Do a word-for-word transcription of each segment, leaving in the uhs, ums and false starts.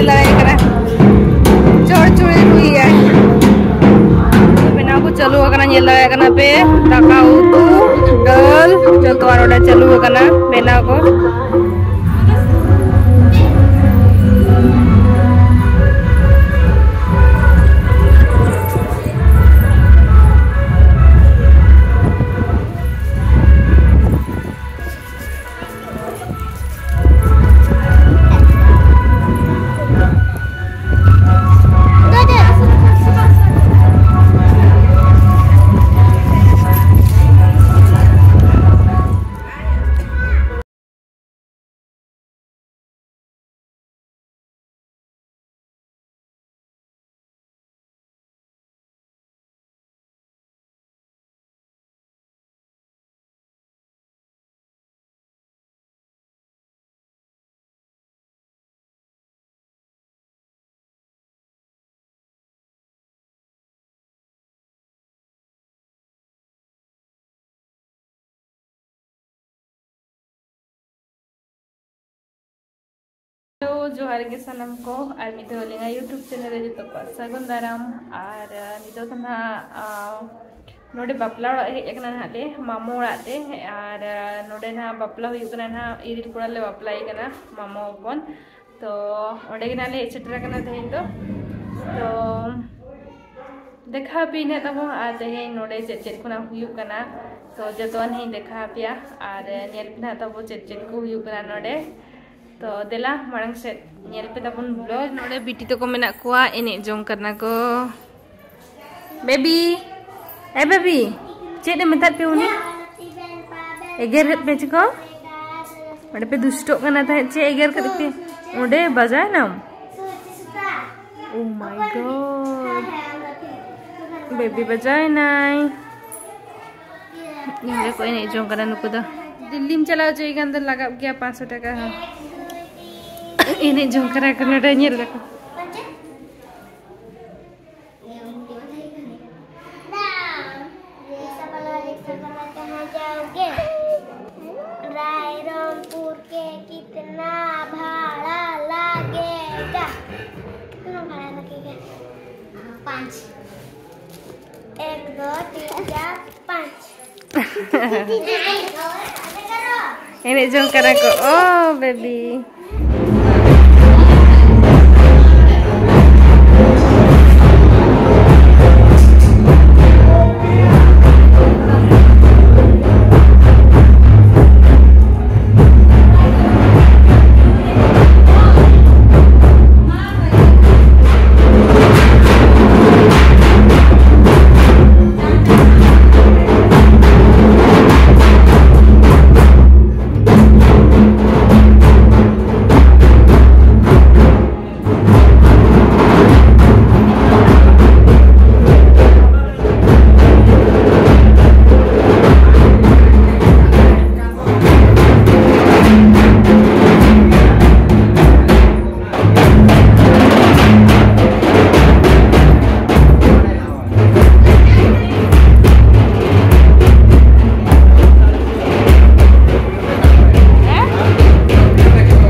ᱫᱟᱲᱮᱭᱟᱜ ᱠᱟᱱᱟ᱾ ᱪᱚᱲᱪᱚᱲᱤ ᱦᱩᱭᱟ᱾ ᱵᱮᱱᱟᱣ ᱠᱚ ᱪᱟᱹᱞᱩ ᱟᱠᱟᱱᱟ, ᱧᱮᱞ ᱫᱟᱲᱮᱭᱟᱜ ᱠᱟᱱᱟ ᱯᱮ᱾ ᱫᱟᱠᱟ, ᱩᱛᱩ, ᱰᱟᱹᱞ, ᱡᱚᱛᱚᱣᱟᱜ ᱱᱚᱰᱮ ᱪᱟᱹᱞᱩ ᱟᱠᱟᱱᱟ ᱵᱮᱱᱟᱣ ᱠᱚ᱾ ᱦᱮᱞᱳ, ᱡᱚᱦᱟᱨ ᱜᱮ ᱥᱟᱱᱟᱢ ᱠᱚ, ᱟᱨ ᱢᱤᱫ ᱫᱷᱟᱣ ᱟᱹᱞᱤᱧᱟᱜ YouTube channel ᱨᱮ ᱡᱚᱛᱚ ᱠᱚᱣᱟᱜ ᱥᱟᱹᱜᱩᱱ ᱫᱟᱨᱟᱢ᱾ ᱟᱨ, ᱟᱨ ᱱᱤᱛᱚᱜ ᱫᱚ ᱱᱟᱦᱟᱜ, ᱟ, ᱱᱚᱰᱮ ᱵᱟᱯᱞᱟ ᱚᱲᱟᱜ ᱦᱮᱡ ᱟᱠᱟᱱᱟ ᱱᱟᱦᱟᱜ ᱞᱮ, ᱢᱟᱢᱚ ᱚᱲᱟᱜ ᱛᱮ᱾ ᱟᱨ, ᱟ, ᱱᱚᱰᱮ ᱱᱟᱦᱟᱜ ᱵᱟᱯᱞᱟ ᱦᱩᱭᱩᱜ ᱠᱟᱱᱟ ᱱᱟᱦᱟᱜ, ᱤᱨᱤᱞ ᱠᱚᱲᱟ ᱞᱮ ᱵᱟᱯᱞᱟᱭᱮ ᱠᱟᱱᱟ, ᱢᱟᱢᱚ ᱦᱚᱯᱚᱱ᱾ ᱛᱚ ᱚᱸᱰᱮ ᱜᱮ ᱱᱟᱦᱟᱜ ᱞᱮ ᱦᱮᱡ ᱥᱮᱴᱮᱨ ᱟᱠᱟᱱᱟ ᱛᱮᱦᱮᱧ ᱫᱚ᱾ ᱛᱚ ᱫᱮᱠᱷᱟᱣ ᱟᱯᱮ ᱱᱟᱦᱟᱜ ᱛᱟᱵᱚ, ᱟᱨ ᱛᱮᱦᱮᱧ ᱱᱚᱰᱮ ᱪᱮᱫ ᱪᱮᱫ ᱠᱷᱚᱱᱟᱜ ᱦᱩᱭᱩᱜ ᱠᱟᱱᱟ, ᱛᱚ ᱡᱚᱛᱚᱣᱟᱜ ᱱᱟᱦᱟᱜ ᱤᱧ ᱫᱮᱠᱷᱟᱣ ᱟᱯᱮᱭᱟ᱾ ᱟᱨ ᱧᱮᱞ ᱯᱮ ᱱᱟᱦᱟᱜ ᱛᱟᱵᱚ ᱪᱮᱫ ᱪᱮᱫ ᱠᱚ ᱦᱩᱭᱩᱜ ᱠᱟᱱᱟ ᱱᱚᱰᱮ᱾ ᱛᱚ ᱫᱮᱞᱟ ᱢᱟᱲᱟᱝ ᱥᱮᱫ ᱧᱮᱞ ᱯᱮ ᱛᱟᱵᱚᱱ vlog᱾ ᱱᱚᱰᱮ ᱵᱤᱴᱤ ᱛᱟᱠᱚ ᱢᱮᱱᱟᱜ ᱠᱚᱣᱟ, ᱮᱱᱮᱡ ᱡᱚᱝ ᱠᱟᱱᱟ ᱠᱚ᱾ ᱵᱮᱵᱤ, ᱮ ᱵᱮᱵᱤ, ᱪᱮᱫ ᱮ ᱢᱮᱛᱟᱫ ᱯᱮ ᱩᱱᱤ? ᱮᱜᱮᱨ ᱠᱮᱫ ᱯᱮ ᱪᱮ ᱠᱚ? ᱚᱸᱰᱮ ᱯᱮ ᱫᱩᱥᱴᱚᱜ ᱠᱟᱱᱟ ᱛᱟᱦᱮᱸᱫ, ᱪᱮᱫ ᱮᱜᱮᱨ ᱠᱮᱫ ᱯᱮ? ᱚᱸᱰᱮ ᱵᱟᱡᱟᱭᱱᱟᱢ? Oh my God, ᱵᱮᱵᱤ ᱵᱟᱡᱟᱭᱱᱟᱭ᱾ ᱱᱚᱰᱮ ᱠᱚ ᱮᱱᱮᱡ ᱡᱚᱝ ᱠᱟᱱᱟ ᱱᱩᱠᱩ ᱫᱚ᱾ ᱫᱤᱞᱞᱤᱢ ᱪᱟᱞᱟᱣ ᱦᱚᱪᱚᱭ ᱠᱷᱟᱱ ᱫᱚ ᱞᱟᱜᱟᱜ ᱜᱮᱭᱟ ᱯᱟᱸᱪᱥᱚ ᱴᱟᱠᱟ ᱦᱚᱸ᱾ ᱮᱱᱮᱡ ᱡᱚᱝ ᱠᱟᱱᱟ ᱠᱚ ᱱᱚᱰᱮ, ᱧᱮᱞ ᱫᱟᱠᱚ᱾ रायरंगपुर के कितना भाड़ा लगेगा? तुम खड़ा रखिएगा। हाँ, पाँच। एक, दो, तीन, चार, पाँच। ᱮᱱᱮᱡ ᱡᱚᱝ ᱠᱟᱱᱟ ᱠᱚ᱾ ᱳ ᱵᱮᱵᱤ᱾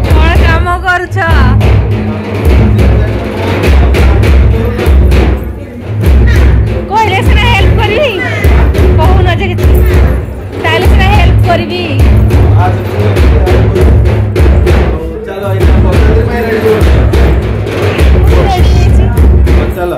କଣ କାମ କରୁଛ? କହିଲେ ସିନା ହେଲ୍ପ କରିବି, କହୁନ ଯେ କିଛି। ତାହେଲେ ସିନା ହେଲ୍ପ କରିବି। ଚାଲ, ଏଇଟା ପଚାରିବା ପାଇଁ ରେଡି ଅଛ। ମୁଁ ରେଡି ହେଇଛି। ଚାଲ।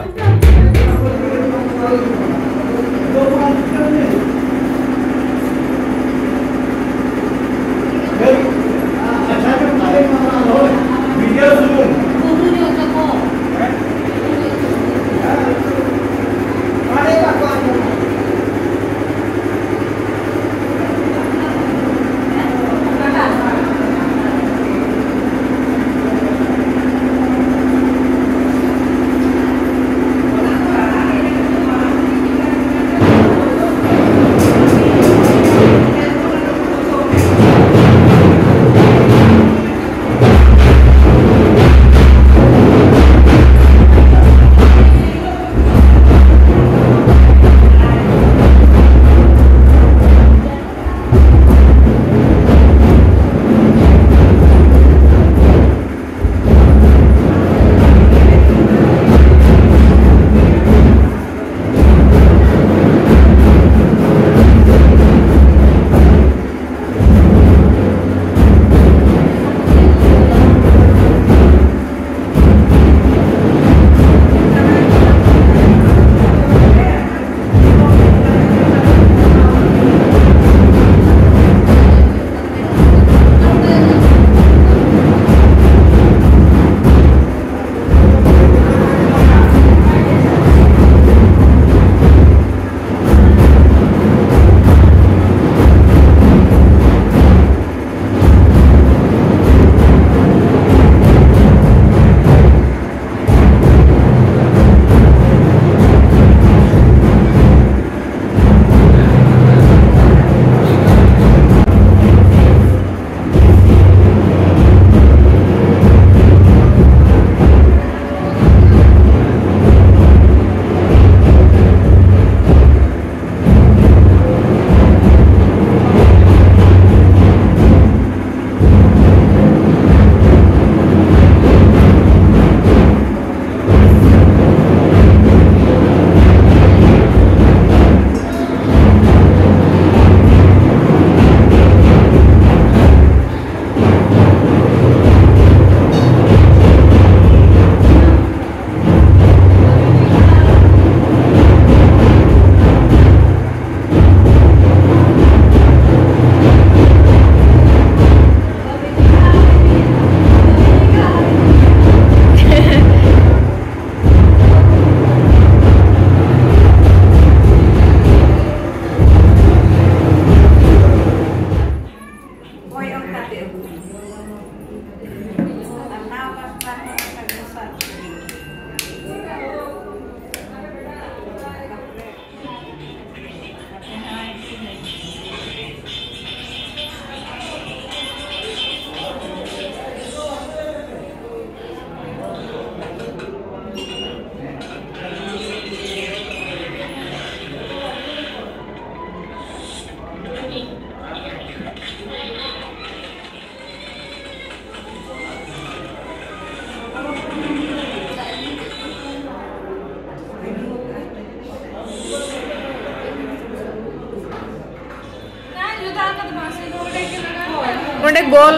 ᱵᱚᱞ᱾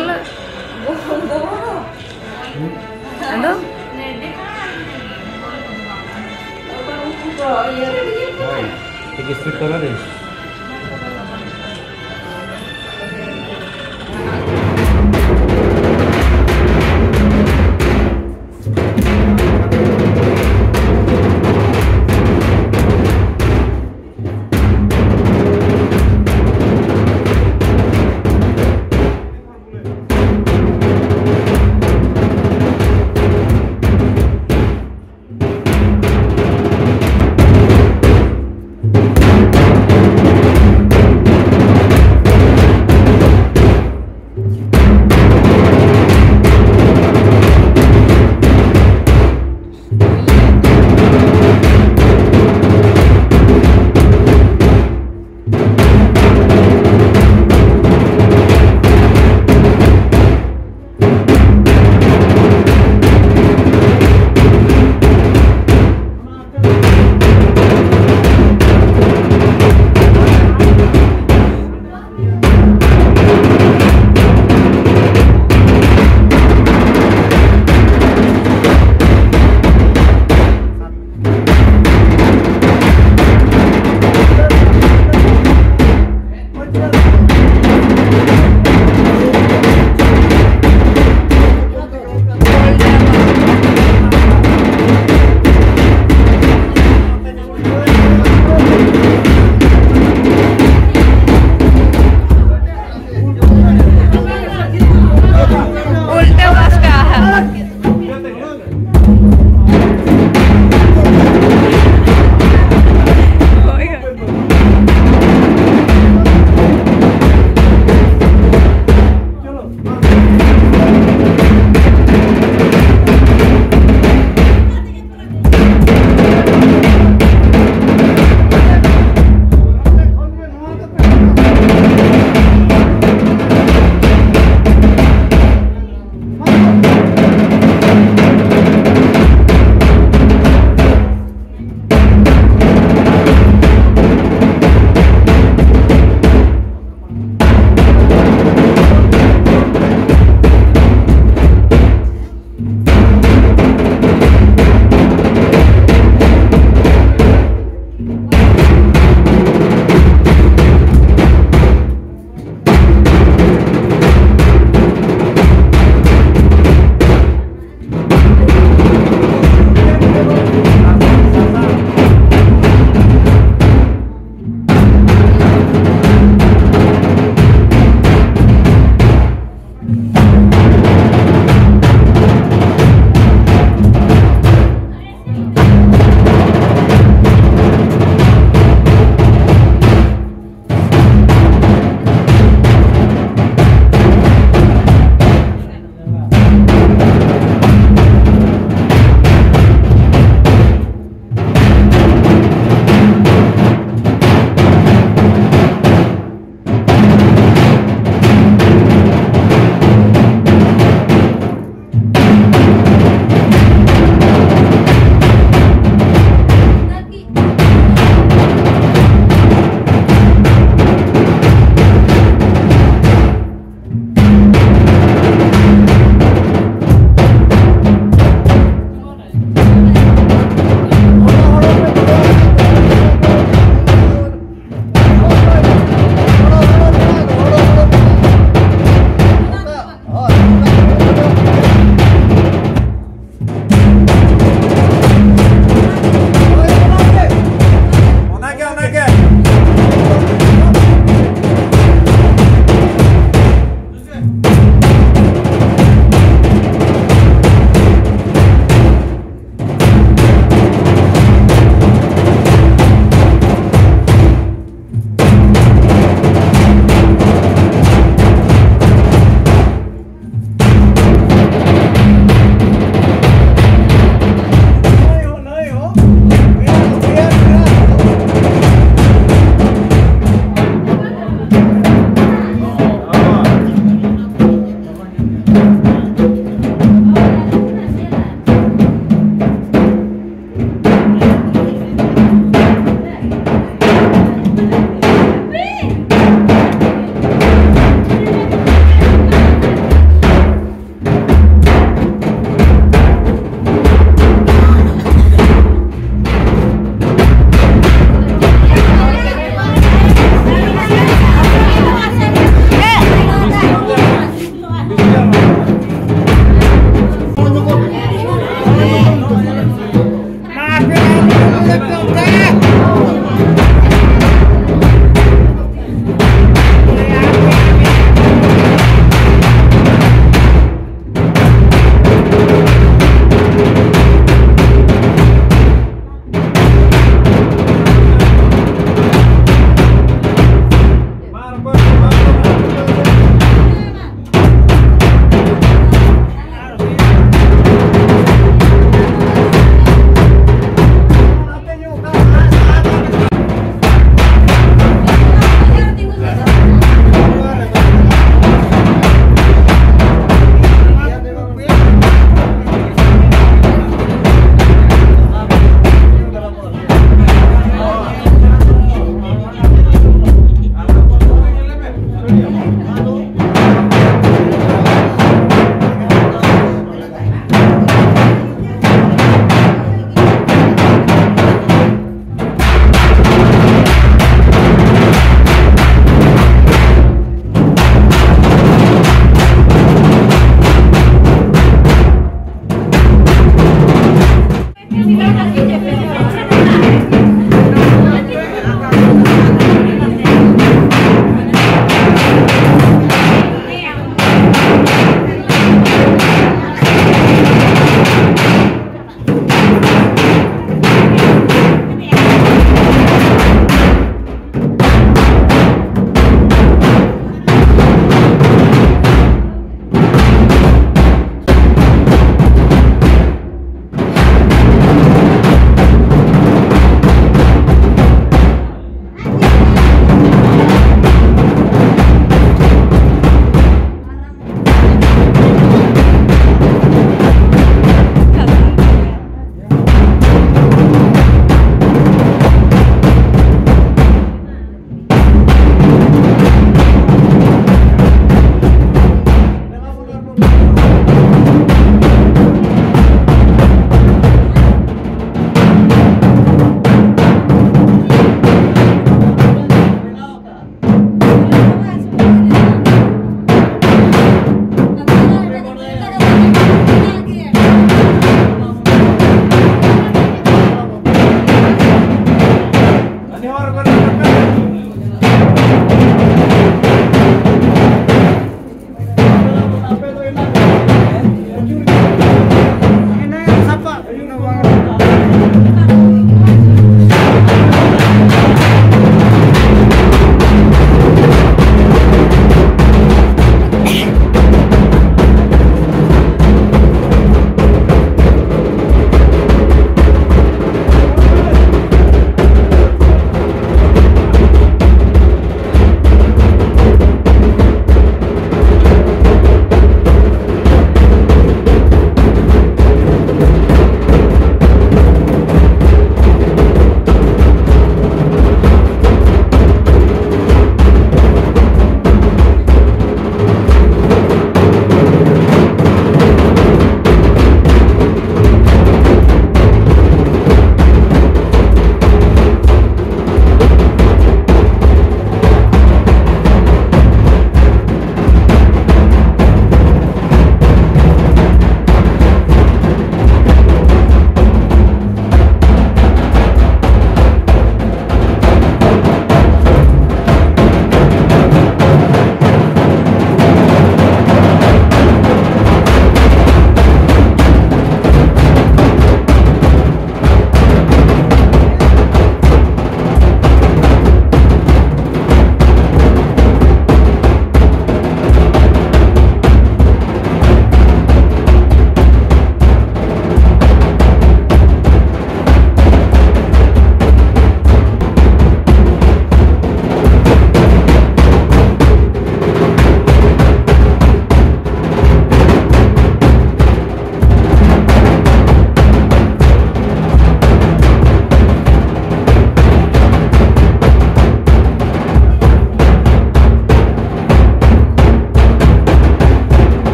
ᱟᱫᱚ? ᱦᱳᱭ, ᱴᱷᱤᱠ ᱥᱯᱤᱰ ᱠᱚᱨᱚ ᱨᱮ᱾